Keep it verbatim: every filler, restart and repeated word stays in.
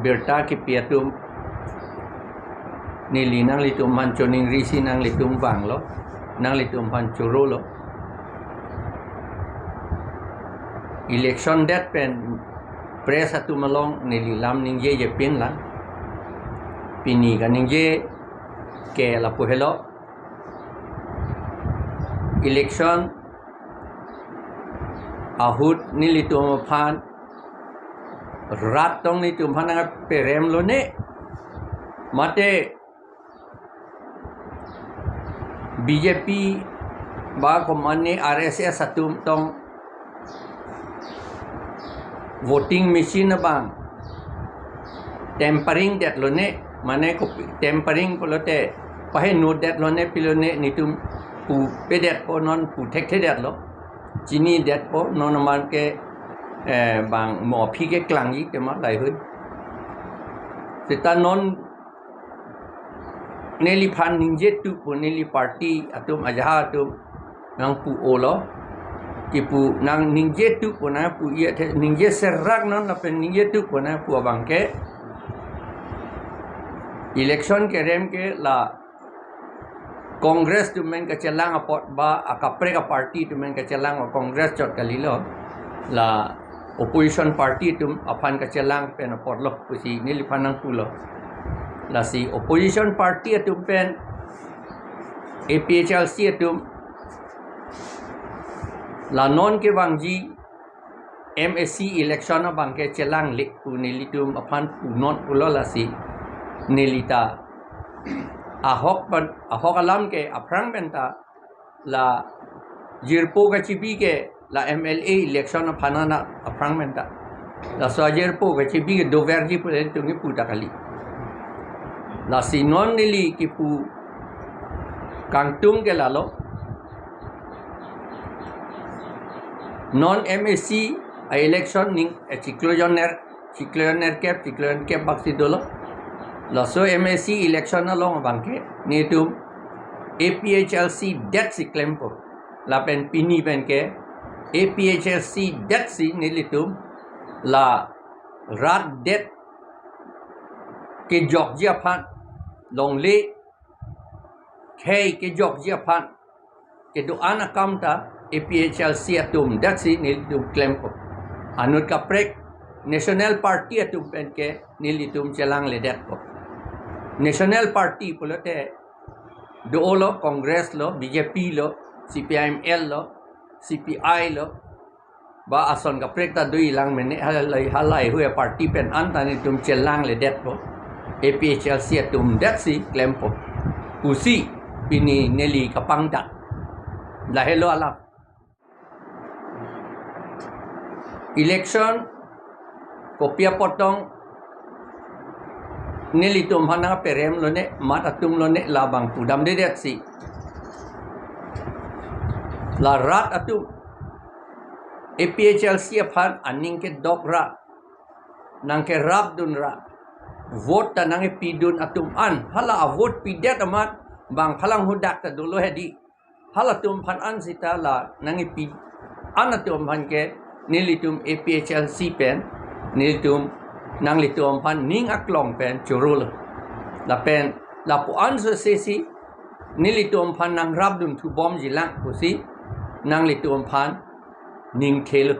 Birta kepi atum neli nanglitum aphan choningrisi nanglitum vanglo, nanglitum aphan chorolo. Election det pen press atum along neli lam ningjejepin lang. Pini kaningje ke lapu helo. Election ahut nelitum aphan rat tong nelitum aphan nangperemlone, mate B J P ba komane R S S atum tong voting machine abang tampering detlone, mane kopi tampering pulote paheno detlone pilone, nelitum pu pedetpo, non pu thekthedetlo. Chinidetpo non aman ke, eh, bang mo aphi ke klangji tema lahei hui. Seta non neliphan ningjetu pu neli party atum ajaha atum nangpu-olo. Kipu nang ningjetu pu nangpu iya the, ningje serak non lapen ningjetu pu nangpu abang ke election kerem ke la Congress atum pen kachelang apot ba akaprek aparty atum pen kachelang, o Congress chot kalilo, la opposition party atum aphan kachelang pen apotlo pusi neliphan nangpulo. Lasi opposition party atum pen A P H L C atum la non kevangji M A C election abang ke chelangle pu nelitum aphan punon pulo, lasi nelita ahok pen, ahok alam ke aphrang penta la jirpo kachibi ke la M L A election aphan ana aphrang penta. Laso ajirpo kachibi ke doverji pu nelitum kipu ta kali. Lasi non neli kipu kangtung ke lalo. Non M A C a election ning, eh, chiklo jon ner, chiklo jon nerkep, chiklo jon kep bak si dolo. Laso M A C election along abang ke nelitum A P H L C det si klempo. Lapen pini pen ke A P H L C det si nelitum la rat det kejokji aphan, longle khei kejokji aphan kedo-an akam ta A P H L C atum det si nelitum klempo. Anut kaprek national party atum pen ke nelitum chelangledetpo. National party pulote dolo, Congress lo, B J P lo, C P I M L lo, C P I lo, ba ason kaprek ta dolang mene, halai, halai hui aparty pen an ta nelitum chelangledetpo. A P H L C atum det si klempo pusi pini neli kapangdak. Lahelo alam. Election kopi apot tong nelitum aphan nangperemlone, mat atumlone labang pudamdedet si. La rat atum A P H L C aphan aning kedok ra, nangkerapdun ra, vote ta nangkepidun atum an, hala a vote pidet amat bang phalang hadak ta dolo hedi. Halatum aphan an sita la nangkepi an atum aphan ke nelitum A P H L C pen nelitum nanglitum aphan ning aklong pen chorolo. Lapen lapu-an so sesi nelitum aphan nangrapdun thubomjilang pusi nanglitum aphan ning thelo.